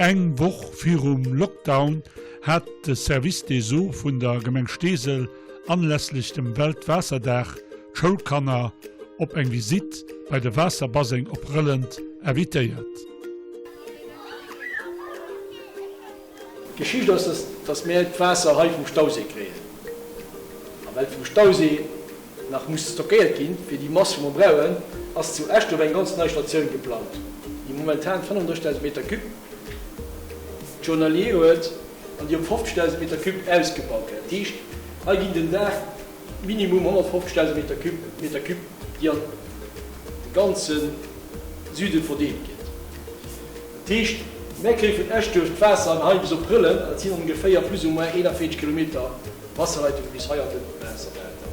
Eng Woch virum Lockdown hat de Service des Eaux vun der Gemeng Steesel anlässlech dem Weltwaasserdag d'Schoulkanner op eng Visitt bei de Waasserbaseng op Rëllent invitéiert. D'Geschicht ass, dass mär d'Waasser hei vum Stauséi kréien. A well vum Stauséi nach muss stockéiert ginn, fir déi Mass wou mer brauchen, ass zu Eschduerf eng ganz nei Statioun geplangt, déi momentan 35.000 Meter cube journalier huet an déi op 50.000 Meter cube ausgebaut gëtt. Dat heescht, hei ginn den Dag minimum 150.000 Meter cube, Meter cube, déi an de ganze Süde verdeelt ginn. Dat heescht, mär kréie vun Eschduerf d'Waasser an hei bis op Rëllen, dat sinn ongeféier plus ou moins 41 Kilometer Wasserleitung bis hei an de Waasserbehälter.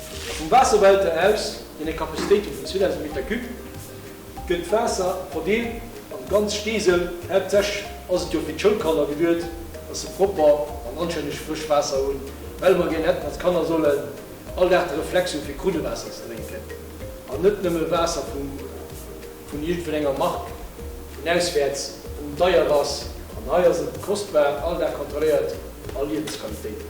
A vum Waasserbehälter aus, deen eng Capacitéit huet vun 2.000 Meter cube, gëtt d'Waasser verdeelt an ganz Steesel. Haaptsächlech ass et jo fir d'Schoulkanner geduet, dass se propper an anstänneg frësch Waasser hunn, well mer gär hätten, dass d'Kanner sollen all Dag de Reflex hunn, fir Krunnewaasser ze drénken an net nëmme Waasser vum. vun iergendwou enger Mark vun auswäerts, wou deier ass, an hei ass et kostbar, all Dag kontrolléiert, a Liewensqualitéit.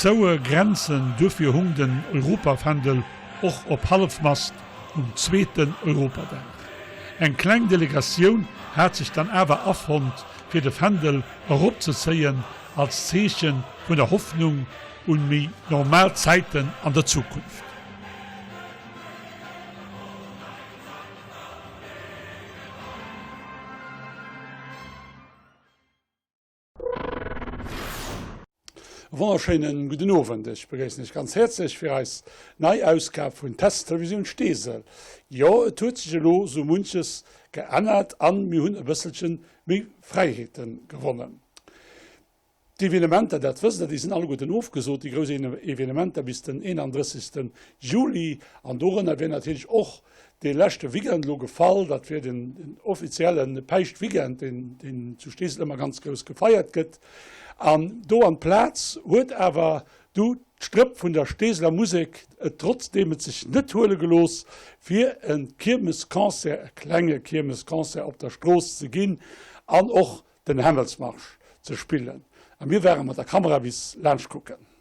Zoue Grenzen, duerfir hung den Europafändel och op Hallefmast um zweeten Europadag. Eng kleng Delegatioun hat sech dann awer afonnt, fir de Fändel eropzezéien als Zeeche vun der Hoffnung un méi normal Zäiten an der Zukunft. E wonnerschéinen gudden Owend. Ech begréissen Iech ganz häerzlech fir eis nei Ausgab vun Test Televisioun Steesel. Jo, et huet sech elo sou munches geännert an mir hunn e bësselchen méi Fräiheeten gewonnen. D'Evenementer, dat wësst Der, déi sinn alleguerten ofgesot, déi grouss Evenementer bis den 31. Juli. An dorënner wier natierlech och dee leschte Weekend elo gefall, dat wier den offizielle Päischtweekend, deen, deen zu Steesel ëmmer ganz grouss gefeiert gëtt. An do an d'Plaz huet awer du d'Strëpp vun der Steeseler Musek et trotzdeem et sech net huele gelooss, fir e Kiermesconcert, e klenge Kiermesconcert op der Strooss ze ginn an och den Hämmelsmarsch ze spillen. A mir ware mat der Kamera bis laanscht kucken.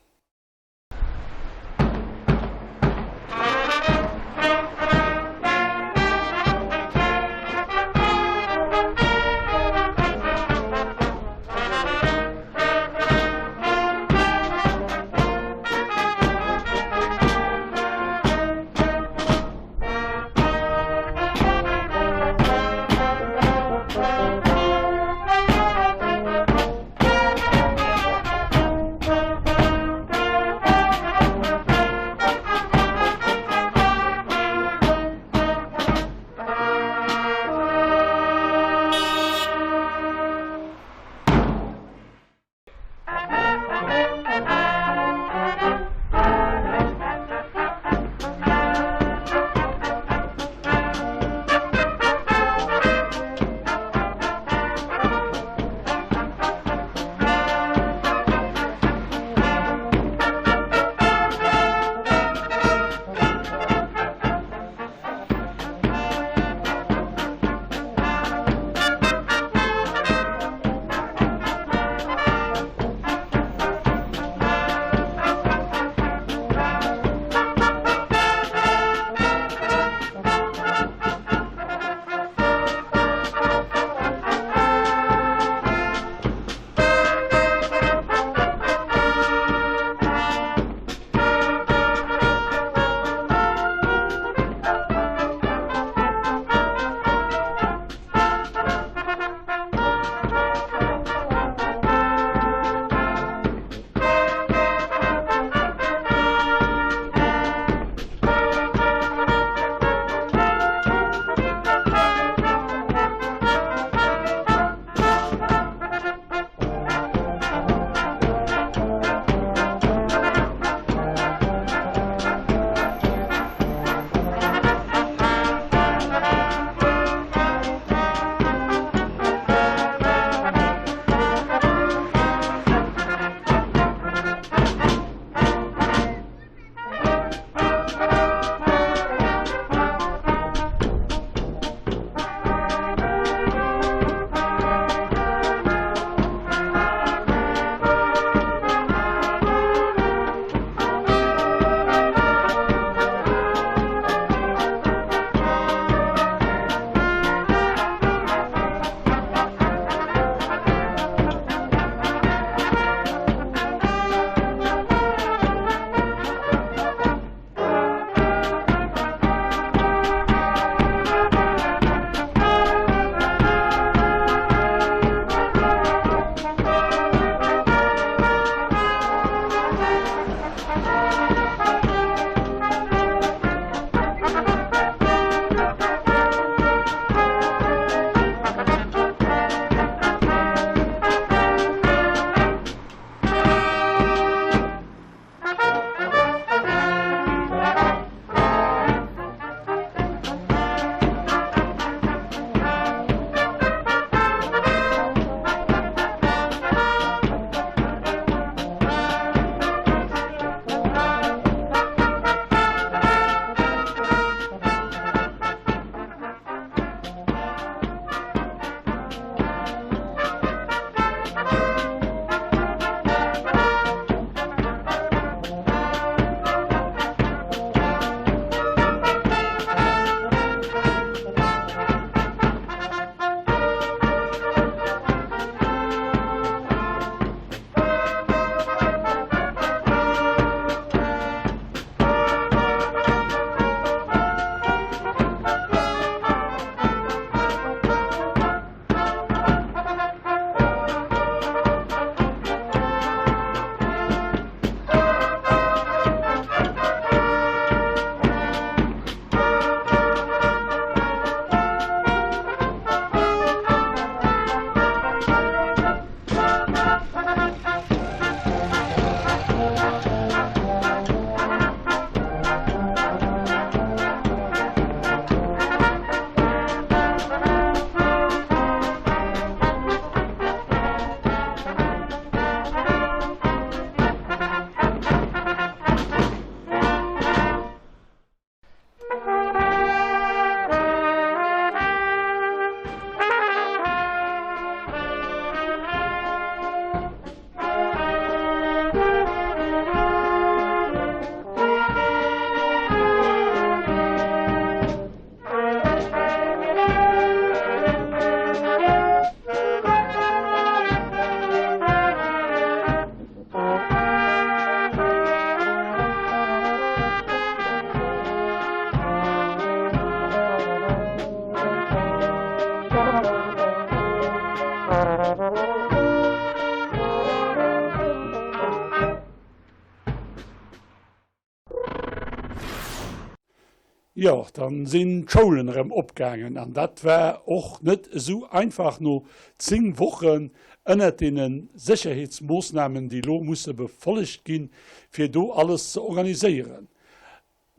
Jo, dann sinn d'Schoulen erëm opgaangen an dat war och net esou einfach no 10 Wochen ënnert deene Sécherheetsmoossnamen, déi elo musse befollegt ginn, fir do alles ze organiséieren.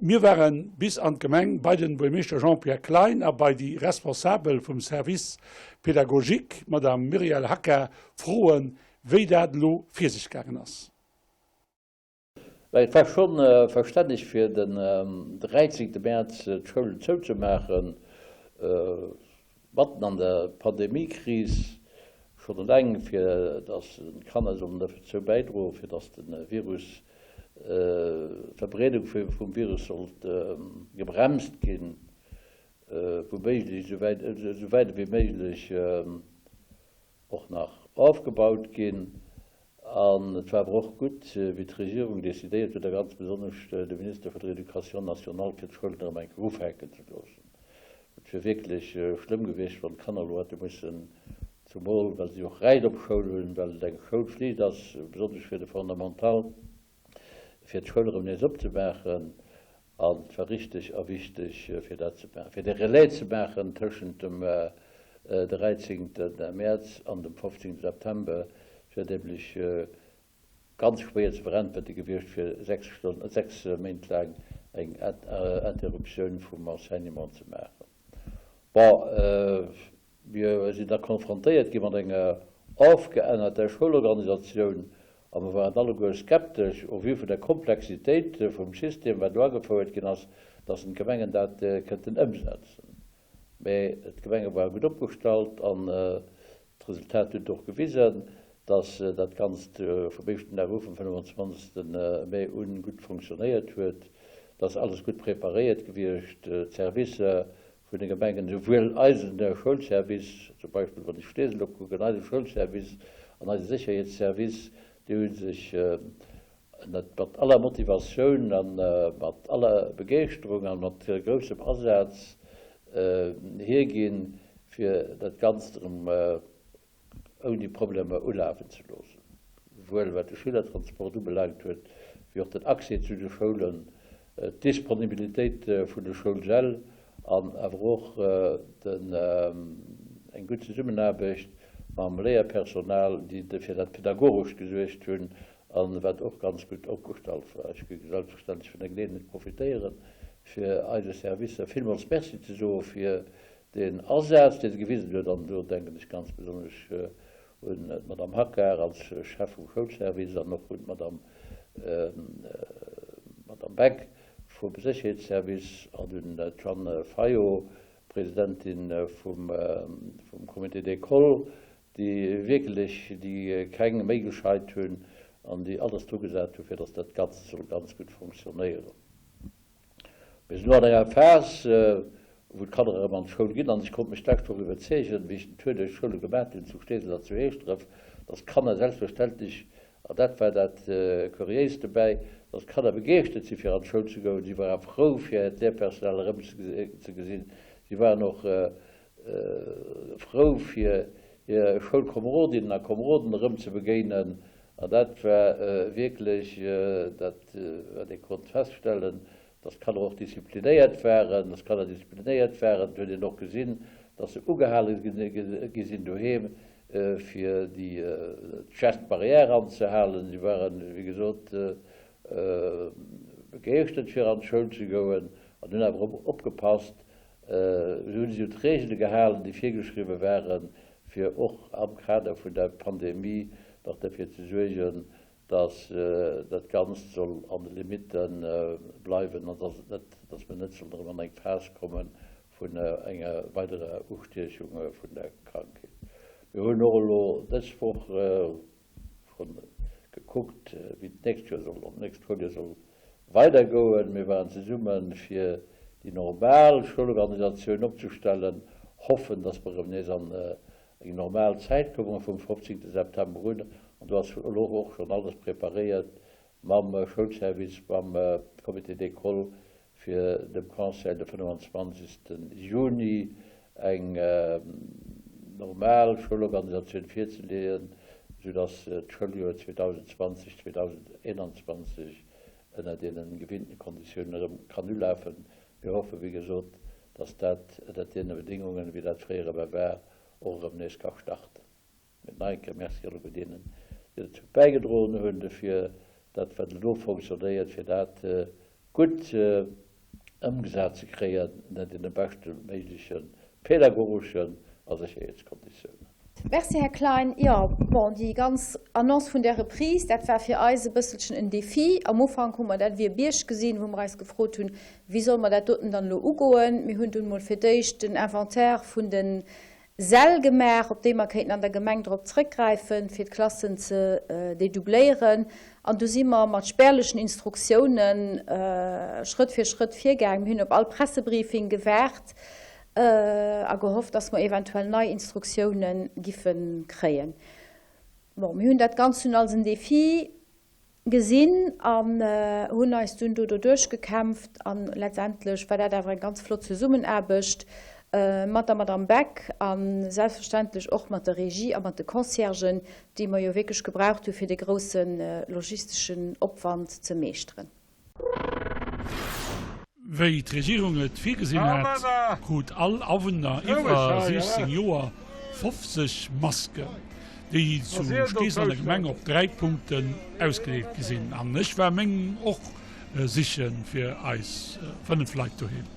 Mir ware bis an d'Gemeng bei den Buermeeschter Jean-Pierre Klein a bei déi Responsabel vum Service pédagogique, d'Madame Muriel Hacquard, froen, wéi dat elo vir sech gaangen ass. Well et war scho verstänneg fir den 13 Mäerz d'Schoulen zouzemaachen, matten an der Pandemiekris, schonn eleng fir datt d'Kanner sollen dozou bäidroen, fir datt de Virus, d'Verbreedung vum Virus sollt gebremst ginn, wou méiglech, esou wäit ewéi méiglech. och nach ofgebaut ginn. An et war awer och gutt, wéi d'Regierung decidéiert huet, a ganz besonnesch de Minister vun der Éducation nationale, fir d'Schoulen erëm eng Kéier ufänken ze loossen. Et wier wierklech schlëmm gewiescht, wann d'Kanner elo hätte mussen, zumol well si och Recht op Schoul hunn, well et eng Schoulflicht ass, besonnesch fir de Fondamental, fir d'Schoul erëm nees opzemaachen. An et war richteg a wichteg, fir dat ze maachen, fir de Relais ze maachen tëschent dem 13. Mäerz an dem 15. September. Et wär nämlech ganz schwéier ze veräntwerte gewiescht, fir sechs Méint laang eng Interruptioun vum Enseignement ze maachen. Bon, mir sinn da konfrontéiert gi mat enger ofgeännerter Schoulorganisatioun a mer waren alleguer skeptesch au vu vun der Komplexitéit vum System, wat elo agefouert ginn ass, dass en d'Gemengen dat kënnten ëmsetzen. Mä d'Gemenge ware gutt opgestallt an d'Resultat huet och gewisen, dass dat Ganzt vum éischten Dag u, vum 25. Mee un, gutt fonctionnéiert huet, dass alles gutt preparéiert gewiescht, d'Servicer vun de Gemengen, esouwuel eisen Schoulservice, zum Beispill wann ech Steesel ukucken, eise Schoulservice an eise Sécherheetsservice, déi hu sech mat aller Motivatioun a mat aller Begeeschterung a mat groussem Asaz hierginn, fir dat Ganzt erëm ouni Problemer ulafen ze loossen, souwuel wat de Schülertransport ubelaangt huet, wéi och den Accès zu de Schoulen, d'Disponibilitéit vun de Schoulsäll an awer och den eng gutt Zesummenaarbecht mam Léierpersonal, déi fir dat Pedagogescht gesuergt hunn a wat och ganz gutt opgestallt war. Ech géif selbstverständlech vun der Geleeënheet profitéieren, fir eise Servicer villmools Merci ze soe fir Deen Asaz, dee se gewisen huet, an do denken ech ganz besonnesch un d'Madame Hackar als Chef vum Schoulservice an och un d'Madame Madame Beck vum Sécherheetsservice an un d'Jeanne Fayot, Presidentin vum Comité d'école, déi wierklech déi keng Méi gescheit hunn an déi alles drugesat hunn, fir datt dat Ganzt soll ganz gutt fonctionnéieren. Mir sinn elo an enger Phas, wou d'Kanner erëm an d'Schoul ginn. An ech konnt mech d'lescht Woch iwwerzeegen, wéi ech den Tour duerch d'Schoule gemat hunn, zu Steesel an zu Heeschdref, dass d'Kanner selbstverständlech, an dat war dat Kuriéist dobäi, dass d'Kanner begeeschtert sinn, fir an d'Schoul ze goen. Si ware frou, fir hiert Léierpersonal erëmzegesinn. Si waren och frou, fir hir Schoulkomerodinnen a Komeroden erëmzebegéinen. An dat war wierklech dat, wat ee konnt feststellen, dass d'Kanner och disziplinéiert waren, dass d'Kanner disziplinéiert waren. Et huet een och gesinn, dass se ugehale gi sinn doheem, fir déi Gestes barrières anzehalen. Si waren, wéi gesot, begeeschtert, fir an d'Schoul ze goen an hunn awer och opgepasst, Si hu sech un d'Reegele gehalen, déi virgeschriwwe waren, fir och am Kader vun der Pandemie nach derfir ze suergen, dass dat Ganzt soll an de Limitte bleiwen an dass et net, dass mer net sollen erëm an eng Phas komme vun enger weiderer Ustiechung vun der Krankheet. Mir hunn och elo dës Woch schonn gekuckt, wéi d'nächst Joer soll, an d'nächst Schouljoer soll weidergoen. Mir waren zesumme fir déi normal Schoulorganisatioun opzestellen, hoffen, dass mer erëm nees an eng normal Zäit kommen vum 15 September un. An do ass elo och schonn alles preparéiert mam Schoulservice, mam Comité d'école, fir dem Conseil de 25. Juni eng normal Schoulorganisatioun virzeleeën, soudass d'Schouljoer 2020, 2021 ënner deene gewinnten Konditiounen erëm kann ulafen. Mir hoffen, wéi gesot, dass dat ënnert deene Bedingungen, wéi dat fréier ëmmer war, och erëm nees ka starten. Mee nach eng Kéier Merci alleguer deenen, déi dozou bäigedroen hunn, fir dat, wat elo fonctionnéiert, fir dat gutt ëmgesat ze kréien ënnert deene beschte méigleche pädagogeschen a Sécherheetskonditiounen. Merci, Här Klein. Jo, bon, déi ganz Annonce vun der Reprise, dat war fir eis e bësselchen en Défi. Am Ufank hu mer dat wéi e Bierg gesinn, wou mer eis gefrot hunn, Wéi solle mer dat doten dann elo ugoen? Mir hunn dunn emol fir d'éischt den Inventaire vun de Säll gemaach, op déi mer kéinten an der Gemeng drop zrëckgräifen, fir d'Klassen ze dedoubléieren. An du si mer mat spärlechen Instruktiounen Schrëtt fir Schrëtt virgaangen. Mir hunn op all Pressebriefing gewaart a gehofft, dass mer eventuell nei Instruktiounen giffe kréien. Bon, mir hunn dat Ganzt dunn als en Défi gesinn an hunn eis dunn do doduerch gekämpft an letztendlech war dat awer eng ganz flott Zesummenaarbecht mat der Madame Beck a selbstverständlech och mat der Regie a mat de Conciergen, déi mer jo wierklech gebraucht hu fir dee grousse logisteschen Opwand ze meeschteren. Wéi d'Regierung et virgesinn hat, krut all Awunner iwwer 16 Joer 50 Masken, déi zu Steesel an der Gemeng op 3 Punkten ausgedeelt gi sinn. An ech war meng och siche fir eis 5 Leit doheem.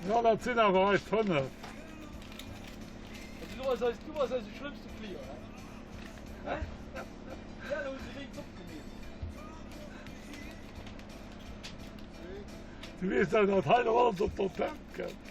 Jo, dat sinn awer eis 5. Du weess dach, datt hei noch alles op d'Antenne kënnt.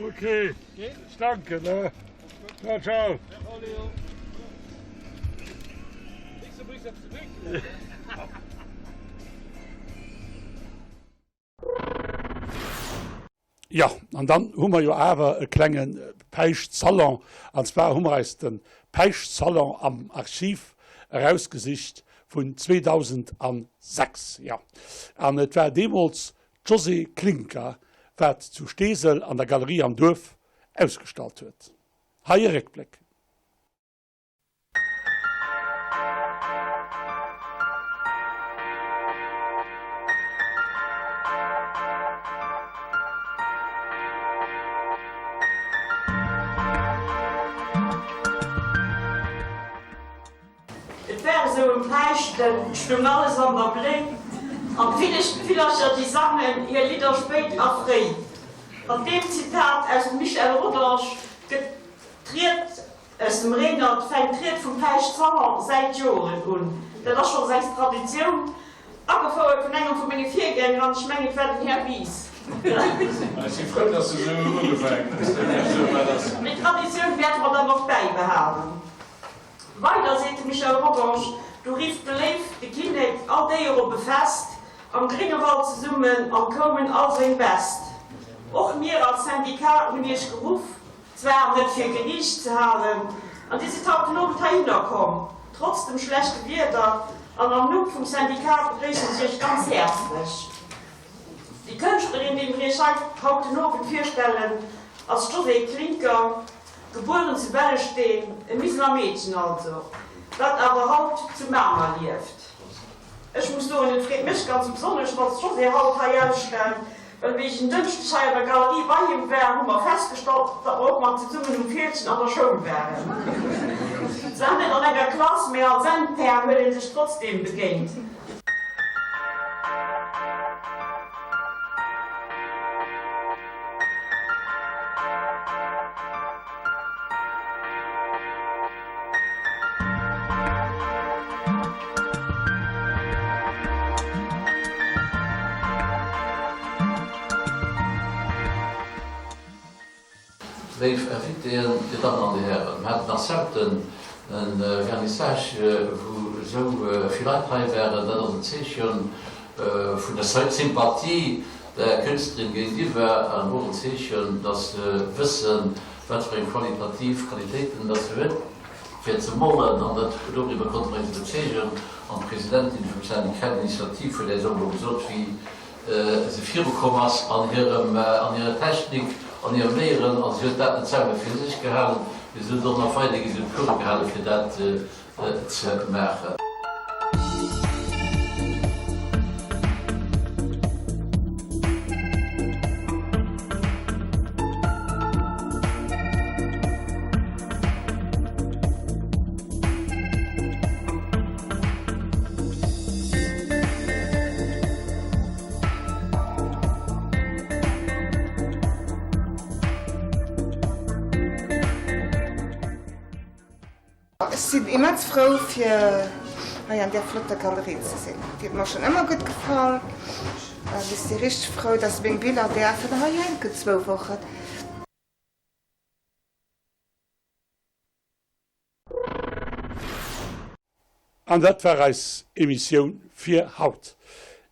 Okay, ich danke, ne? Ciao, ciao. Jo, an dann hu mer jo awer e klenge Päischtsalon. An zwar hu mer eis de Päischtsalon am Archiv erausgesicht vun 2006. Jo, an et war deemools d'Josée Klincker, wat zu Steesel an der Galerie am Duerf ausgestallt huet. Hei e Réckbléck. Et war esou ëm Päischten, 't stung alles an der Bléi, an d'Villercher déi sangen hir Lidder spéit a fréi. Mat deem Zitat aus dem Michel Rodange gëtt d'Ried Aus dem Renert fänkt d'Ried vum Päischt Salon säit Joren un. Dat ass schonns eng Traditioun, agefouert vun engem vu menge Virgänger, an ech mengen, et war den Här Wies. Ech si frou, dass du esou ugefaangen hues, dat ass. Déi Traditioun wäerte mer dann och bäibehalen. Weider seet de Michel Rodange, Du rifft de Léiw, de Kinnek, all Déier op e Fest, am Gréngewald zesummen, an 't koumen all seng Best. Och mir als Syndicat hunn Iech geruff, Zwar net fir Geriicht ze halen, an Dir sidd haut den Owend heihinner komm, trotz dem schlechte Wieder, an am Numm vum Syndicat begréissen ech Iech ganz häerzlech. Déi Kënschtlerin, déi mir Iech hei haut den Owend virstellen, ass d'Josée Klincker, gebueren zu Wellesteen, e Miseler Meedchen also, dat awer haut zu Mamer lieft. Ech muss soen, et freet mech ganz besonnesch, datt d'Josée haut hei ausstellt, well wéi ech en Dënschdeg hei an der Galerie bei him war, hu mer festgestallt, datt mer och nach zesummen um Fieldgen an der Schoul waren. Zwar net an enger Klass, mä als Intern huet ee sech trotzdeem begéint. Léif Invitéen, Dir Dammen an Dir Hären, mir haten nach selten e Vernissage, wou esou vill Leit hei waren. Dat ass en Zeechen. vun der Sympathie der Künstlerin géintiwwer an och en Zeechen, dass se wëssen, wat fir eng qualitativ Qualitéiten dass se huet, fir ze molen. An dat, doriwwer konnte mer eis iwwerzeegen. An d'Presidentin vum Syndicat d'initiative huet äis och elo gesot, wéi se virukomm ass an hirem, an hirer Technik, an hirem Léieren. A si huet dat net selwer fir sech gehalen, mee si huet et och nach weiderginn, si huet Course gehale fir dat ze maachen. Ech sinn immens frou fir hei an där flotter Galerie ze sinn. Déi huet mer schonn ëmmer gutt gefall an ech si richteg frou, dass meng Biller däerfen hei hänken zwou Wochen. An dat war eis Emissioun fir haut.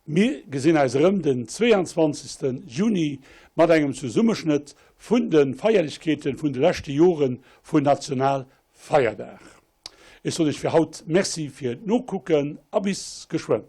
Mir gesinn eis erëm den 22. Juni mat engem Zesummeschnëtt vun de Feierlechkeete vun de leschte Jore vun Nationalfeierdag. Ech soen iech fir haut Merci fir d'Nokucken a bis geschwënn.